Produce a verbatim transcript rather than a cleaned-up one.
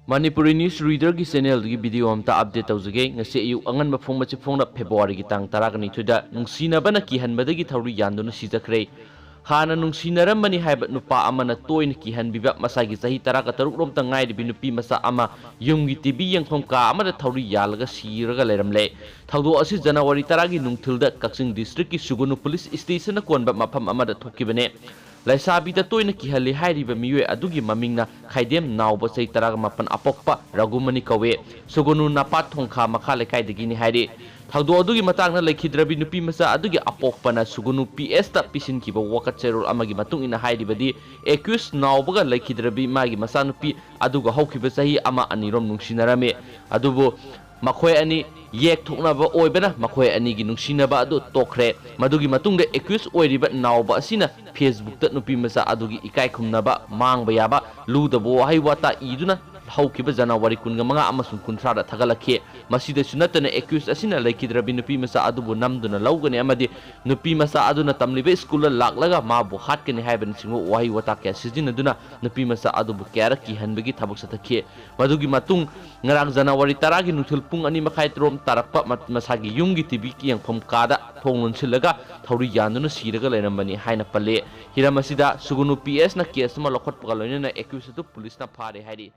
Manipuri News Reader ꯒꯤ channel ꯗꯒꯤ video ꯑꯃꯇ update ꯇꯧꯖꯒꯦ꯫ ꯉꯁꯤ ꯑꯌꯨꯛ ꯑꯉꯟꯕ ꯐꯣꯡꯕꯁꯤ ꯐꯣꯡꯅ February ꯒꯤ ꯇꯥꯡ ꯇꯔꯥꯒ ꯅꯤꯊꯣꯏꯗ ꯅꯨꯡꯁꯤꯅꯕꯅ ꯀꯤꯍꯟꯕꯗꯒꯤ ꯊꯧꯔꯤ ꯌꯥꯟꯗꯨꯅ ꯁꯤꯖꯈ꯭ꯔꯦ꯫ ꯍꯥꯟꯅ ꯅꯨꯡꯁꯤꯅꯔꯝꯕꯅꯤ ꯍꯥꯏꯕ ꯅꯨꯄꯥ ꯑꯃꯅ ꯇꯣꯏꯅ ꯀꯤꯍꯟꯕꯤꯕ ꯃꯁꯥꯒꯤ ꯆꯍꯤ ꯇꯔꯥꯒ ꯇꯔꯨꯛ ꯔꯣꯝꯇ ꯉꯥꯏꯔꯤꯕꯤ ꯅꯨꯄꯤ ꯃꯆꯥ ꯑꯃ ꯌꯨꯝꯒꯤ T V ꯌꯦꯡꯐꯝ ꯀꯥ ꯑꯃꯗ ꯊꯧꯔꯤ ꯌꯥꯜꯂꯒ ꯁꯤꯔꯒ ꯂꯩꯔꯝꯂꯦ꯫ ꯊꯧꯗꯣꯛ ꯑꯁꯤ January ꯇꯔꯥꯒꯤ ꯅꯨꯡꯊꯤꯜꯗ ꯀꯛꯆꯤꯡ district ꯀꯤ ꯁꯨꯒꯨꯅꯨ police station ꯅ ꯀꯣꯟꯕ ꯃꯐꯝ ꯑꯃꯗ ꯊꯣꯛꯈꯤꯕꯅꯦ꯫ ꯂꯩꯁꯥꯕꯤꯗ ꯇꯣꯏꯅ ꯀꯤꯍꯜꯂꯤ ꯍꯥꯏꯔꯤꯕ ꯃꯤꯑꯣꯏ ꯑꯗꯨꯒꯤ ꯃꯃꯤꯡꯅ ꯈꯥꯏꯗꯦꯝ ꯅꯥꯎꯕ, ꯆꯍꯤ ꯇꯔꯥꯒ ꯃꯥꯄꯟ, ꯑꯄꯣꯛꯄ ꯔꯘꯨꯃꯅꯤ ꯀꯧꯏ꯫ ꯁꯨꯒꯨꯅꯨ ꯅꯄꯥꯠ ꯊꯣꯡꯈꯥ ꯃꯈꯥ ꯂꯩꯀꯥꯏꯗꯒꯤꯅꯤ ꯍꯥꯏꯔꯤ꯫ ꯊꯧꯗꯣꯛ ꯑꯗꯨꯒꯤ ꯃꯇꯥꯡꯗ ꯂꯩꯈꯤꯗ꯭ꯔꯕꯤ ꯅꯨꯄꯤ ꯃꯆꯥ ꯑꯗꯨꯒꯤ ꯑꯄꯣꯛꯄꯅ ꯁꯨꯒꯨꯅꯨ P S ꯇ ꯄꯤꯁꯤꯟꯈꯤꯕ ꯋꯥꯀꯠ ꯆꯩꯔꯣꯜ ꯑꯃꯒꯤ ꯃꯇꯨꯡ ꯏꯟꯅ ꯍꯥꯏꯔꯤꯕꯗꯤ, accused ꯅꯥꯎꯕꯒ ꯂꯩꯈꯤꯗ꯭ꯔꯕꯤ ꯃꯥꯒꯤ ꯃꯆꯥꯅꯨꯄꯤ ꯑꯗꯨꯒ ꯍꯧꯈꯤꯕ ꯆꯍꯤ ꯑꯃ ꯑꯅꯤꯔꯣꯝ ꯅꯨꯡꯁꯤꯅꯔꯝꯃꯤ꯫ ꯑꯗꯨꯕꯨ ꯃꯈꯣꯏ ꯑꯅꯤ ꯌꯦꯛ ꯊꯣꯛꯅꯕ ꯑꯣꯏꯕꯅ ꯃꯈꯣꯏ ꯑꯅꯤꯒꯤ ꯅꯨꯡꯁꯤꯅꯕ ꯑꯗꯨ ꯇꯣꯛꯈ꯭ꯔꯦ꯫ ꯃꯗꯨꯒꯤ ꯃꯇꯨꯡꯗ accused ꯑꯣꯏꯔꯤꯕ ꯅꯥꯎꯕ ꯑꯁꯤꯅ Facebook ꯇ ꯅꯨꯄꯤ ꯃꯆꯥ ꯑꯗꯨꯒꯤ ꯏꯀꯥꯏ ꯈꯨꯝꯅꯕ ꯃꯥꯡꯕ ꯌꯥꯕ ꯂꯨꯗꯕ ꯋꯥꯍꯩ ꯋꯥꯇꯥ ꯏꯗꯨꯅ ꯍꯧꯈꯤꯕ January ꯀꯨꯟꯃꯉꯥ ꯑꯃꯁꯨꯡ ꯀꯨꯟꯊ꯭ꯔꯥꯗ ꯊꯥꯒꯠꯂꯛꯈꯤ꯫ ꯃꯁꯤꯗꯁꯨ ꯅꯠꯇꯅ accused ꯑꯁꯤꯅ ꯂꯩꯈꯤꯗ꯭ꯔꯕꯤ ꯅꯨꯄꯤ ꯃꯆꯥ ꯑꯗꯨꯕꯨ ꯅꯝꯗꯨꯅ ꯂꯧꯒꯅꯤ ꯑꯃꯗꯤ ꯅꯨꯄꯤ ꯃꯆꯥ ꯑꯗꯨꯅ ꯇꯝꯂꯤꯕ school ꯗ ꯂꯥꯛꯂꯒ ꯃꯥꯕꯨ ꯍꯥꯠꯀꯅꯤ ꯍꯥꯏꯕꯅꯆꯤꯡꯕ ꯋꯥꯍꯩ ꯋꯥꯇꯥ ꯀꯌꯥ ꯁꯤꯖꯤꯟꯅꯗꯨꯅ ꯅꯨꯄꯤ ꯃꯆꯥ ꯑꯗꯨꯕꯨ ꯀꯌꯥꯔꯛ ꯀꯤꯍꯟꯕꯒꯤ ꯊꯕꯛ ꯆꯠꯊꯈꯤ꯫ ꯃꯗꯨꯒꯤ ꯃꯇꯨꯡ ꯉꯔꯥꯡ January ꯇꯔꯥꯒꯤ ꯅꯨꯡꯊꯤꯜ ꯄꯨꯡ ꯑꯅꯤ ꯃꯈꯥꯏ ꯇꯔꯣꯝ ꯇꯥꯔꯛꯄ ꯃ-, ꯃꯁꯥꯒꯤ ꯌꯨꯝꯒꯤ T V ꯌꯦꯡꯐꯝ ꯀꯥꯗ ꯊꯣꯡ ꯂꯣꯟꯁꯤꯜꯂꯒ ꯊꯧꯔꯤ ꯌꯥꯟꯗꯨꯅ ꯁꯤꯔꯒ ꯂꯩꯔꯝꯕꯅꯤ ꯍꯥꯏꯅ ꯄꯜꯂꯤ꯫ ꯍꯤꯔꯝ ꯑꯁꯤꯗ ꯁꯨꯒꯨꯅꯨ P S ꯅ case ꯑꯃ ꯂꯧꯈꯠꯄꯒ ꯂꯣꯏꯅꯅ accused ꯑꯗꯨ police ꯅ ꯐꯥꯔꯦ ꯍꯥꯏꯔꯤ꯫